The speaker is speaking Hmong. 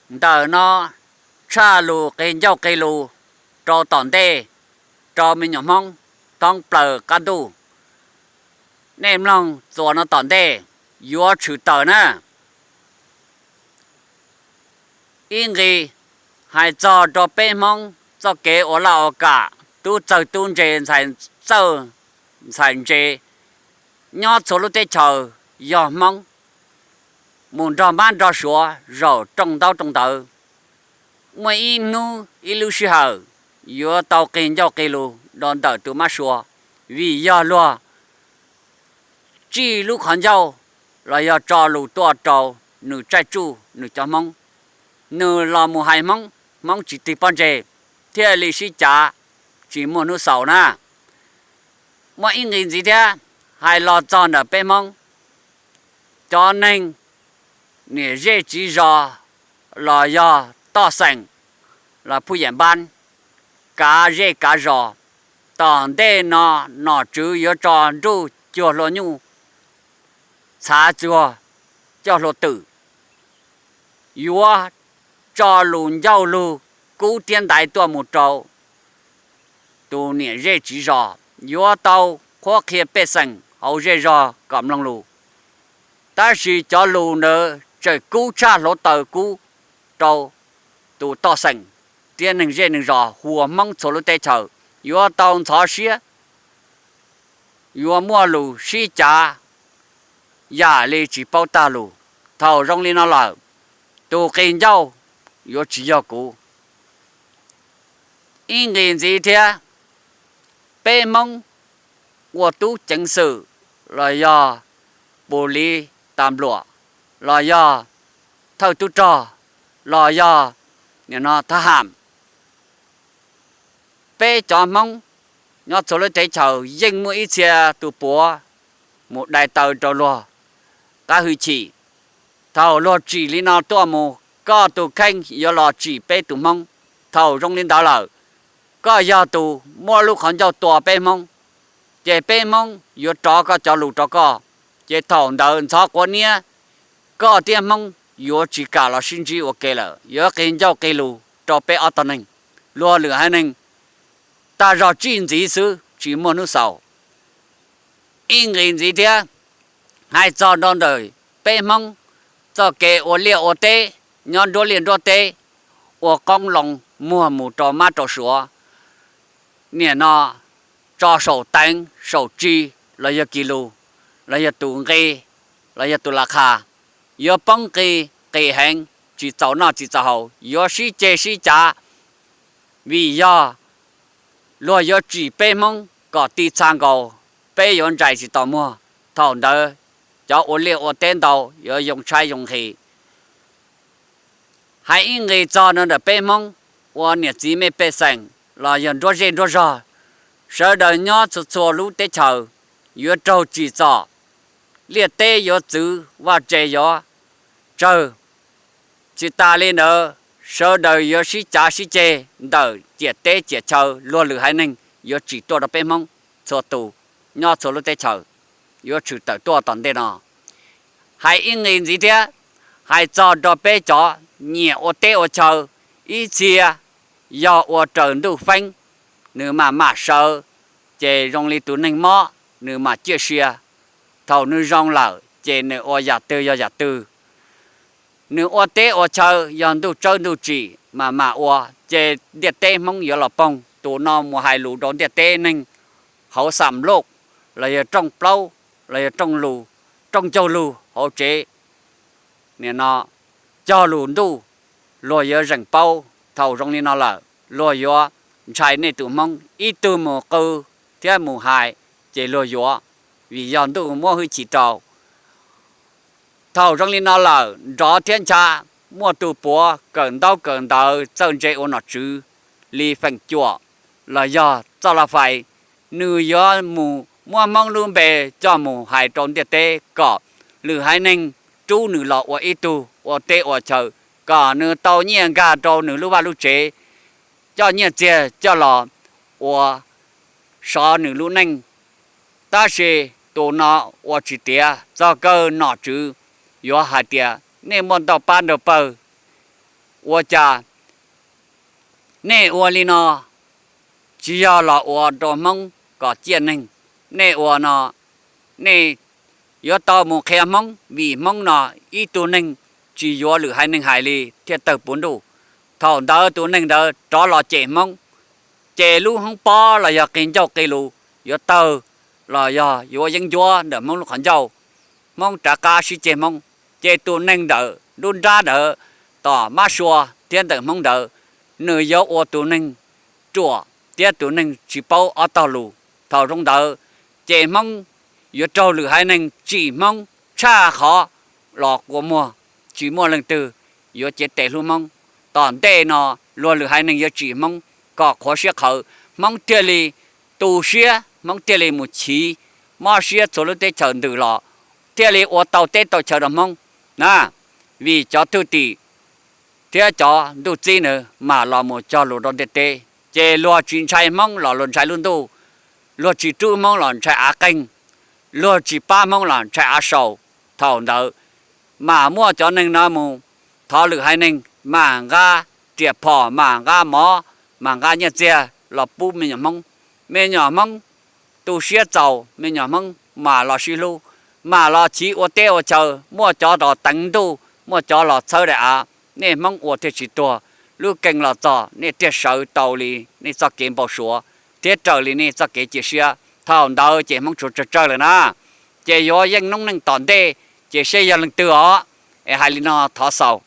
Ntawm no tshaj lus qig ncauj qig lus rau tom ntej rau me nyuam Hmoob thoob plaws qab ntuj. Nej mloog txuas no tom ntej yuav tshwm tawm na. Ib nqis hais txog rau peb Hmoob txoj kev ua laj ua kam, tub txawg tub ntse, ntxhais txawj ntxhais ntse, nyob txhua lub teb chaws yog Hmoob, mus nrog mab nrog suav zaum rooj ntaub rooj ntawv. Muaj ib hnub ib lub sij hawm yuav tau qig ncauj qig lus rau ntawm tus mab suav, vim yog luag tsij lub qhov ncauj los yog tso lus tuaj rau nws tsaij tsuj nws cov Hmoob, nws los mus hais Hmoob, Hmoob tsis tig pob ntseg, thiaj li sib cav tsis muaj hnub xaus na. Muaj ib nqis ntxiv thiab, hais los txog ntawm peb Hmoob, cov neeg niam zej txiv zos los yog toj xeem los phuj yam npab, kav zej kav zos, tom ntej no nom tswv yuav tso nruj cuag hlua nyuj, txhav tsuag coj hlua twm, yuav tso lus ncauj lug kub thiab ntaiv tuaj mus rau tus niam zej txiv zos, yuav tau qhuab qhia pej xeem hauv zej zog kom mloog lus. Tab sis cov lus ntawd tseem kub tshaj hluav taws kub rau tus toj xeem thiab neeg zej neeg zos hu ua Hmoob txhua lub teb chaws, yuav tau ntxhov siab, yuav muaj lus sib cav yam li tsis paub tag lus. Thaum zoo li no lawm, tus qig ncauj yuav tsis yog kuv. Ib nqis ntxiv thiab, peb Hmoob ua tub ceev xwm los yog pus liv tas npluam los yog thawj tub rog los yog nim no thab ham, peb cov Hmoob nyob txhua lub teb chaws yeej muaj ib txhia tus puav mus dai taw rau luag qab hwj chim. Thaum luag tsim li no tuaj mus, koj tus kheej yuav los tsim peb tus Hmoob. Thaum zoo li ntawd lawm, koj yog tus muab lub qhov ncauj tua peb Hmoob, ces peb Hmoob yuav rov koj cov lus rau koj. Ces thaum ntawd ntxhov quav niab, koj thiab Hmoob yuav tsis kam los sib ntsib ua ke lawm, yuav qig ncauj qig lus rau peb ob tog neeg. Luag lwm haiv neeg tag zog tsij ntxiv xwb tsis muaj hnub xaus. Ib nqis ntxiv thiab, hais txog rau ntawm peb Hmoob txoj kev ua liaj ua teb, nyob nruab liaj nruab teb, ua qoob loo muag mus rau mab rau suav, nim no tso saum teev saum tsig los yog kis lus, los yog tus nqi, los yog tus las khas, yuav poob qis qis heev, tsis txaus noj tsis txaus haus, yuav sib ceg sib cav, vim yog luag yuav tsim peb Hmoob kom ti txha nkaus, peb yuav ntsais tsis tau muag. Thaum ntawd cov ua liaj ua teb ntau yuav yoo tshaib yoo nqhis. Hais ib nqis txog no ntawm peb Hmoob ua niam txiv me pej xeem los yog nruab zej nruab zog, sawv daws nyob txhua txhua lub teb chaws yuav raug tsim txom, liaj teb yuav txwv, vaj tse yuav tsawg. Tsis tas li ntawd, sawv daws yuav sib cav sib ceg ntawm ciam teb ciam chaw, luag lwm haiv neeg yuav tsim tuaj rau peb Hmoob txhua tus nyob txhua lub teb chaws, yuav tshwm tawm tuaj tom ntej no. Hais ib nqis ntxiv thiab, hais txog rau peb cov nyiam ua teb ua chaw, ib txhia yog ua raws ntuj feeb, nws mam mam sawv, ces zoo li tus neeg mob, nws mam ciaj sia. Thaum nws zoo lawm ces nws ua yam twg yog yam twg. Nws ua teb ua chaw yog ntuj tsawb ntuj tsim mam mam ua, ces ntiaj teb Hmoob yuav los poog. Tus no mus hais lus rau ntiaj teb neeg hauv xam loj, los yog rooj plaub, los yog rooj lus, rooj ncaug lug hauv tsev, nim no cog lus ntuj, luag yuav zeem paub. Thaum zoo li no lawm, luag yuav ntshai nej tus Hmoob, ib tug mus qw thiab mus hais, ces luag yuav, vim yog ntuj muab hwj chim rau. Thaum zoo li no lawm, nrov thiab ncha, muaj tus puav kawm ntaub kawm ntawv txawj ntse ua nom tswv li feem cuam los yog txoj laj fais, nws yuav mus muab Hmoob lub npe coj mus hais rau ntiaj teb kom lwm haiv neeg rub nws los ua ib tug ua teb ua chaw, kom nws tau nyiaj nkag rau nws lub vaj lub tsev, coj nyiaj txiag coj los ua sov nws lub neej. Tab sis tus no ua tsis tiav, txog kawg nom tswv yuav hais tias nej muaj ntau pab nrog pawg, Ua cas nej ua li no tsis yog los ua rau Hmoob kom ciaj neeg? Nej ua no, nej yuav tau mus qhia Hmoob, vim Hmoob no ib tug neeg tsis yuav lwm haiv neeg hais li thiaj tawg puv ntuj. Thaum ntawd tus neeg ntawd rov los cem Hmoob, ces lub hoob pob los yog qig ncauj qig lus yuav tawg, los yog yuav yeeb ncuab ntawm Hmoob lub qhov ncauj, Hmoob rov qab sib ceg Hmoob. Ces tus neeg ntawm lub nrab ntawd, tom mab sua thiab ntawm Hmoob ntawd, nws yuav ua tus neeg ruam thiab tus neeg tsis paub ob tog lus. Thaum zoo ntawd, ces Hmoob yuav raug lwm haiv neeg tsim Hmoob tshaj qhov los kua muag, tsis muaj leej twg yuav cev tes hlub Hmoob. Tom ntej no luag lwm haiv neeg yuav tsim Hmoob kom qhuav siab qhawv, Hmoob thiaj li tu siab, Hmoob thiaj li mus chiv mob siab txhua lub teb chaws ntws los, thiaj li ua tau teb tau chaw rau Hmoob na. Vim cov thwj tim thiab cov ntuj txib nws mam los mus cog lus rau ntiaj teb, ces luag tsis ntshai Hmoob los luag ntshai lub ntuj, luag tsis rub Hmoob los ntshai av qeeg, luag tsis pab Hmoob los ntshai av saus. Thaum ntawd mas muaj cov neeg no mus thov lwm haiv neeg mam nqa riam phom, mam nqa mov, mam nqa nyiaj txiag los pub me nyuam Hmoob. Me nyuam Hmoob tu siab txaus, me nyuam Hmoob mam los sib hlub, mam los chiv ua teb ua chaw. Muaj cov los teev ntuj, muaj cov los txhawb daim av, nej Hmoob ua thiaj tsis tuag. Lub keeg los txog nej thiaj sawv tau li nej txoj kev npau suav thiab raws li nej txoj kev cia siab. Thaum ntawd ces Hmoob tshuav tsawg tsawg lawm na, ces yuav yeej noob neej tom ntej, ces seb yog leej twg os. Es hais li no thov xaus.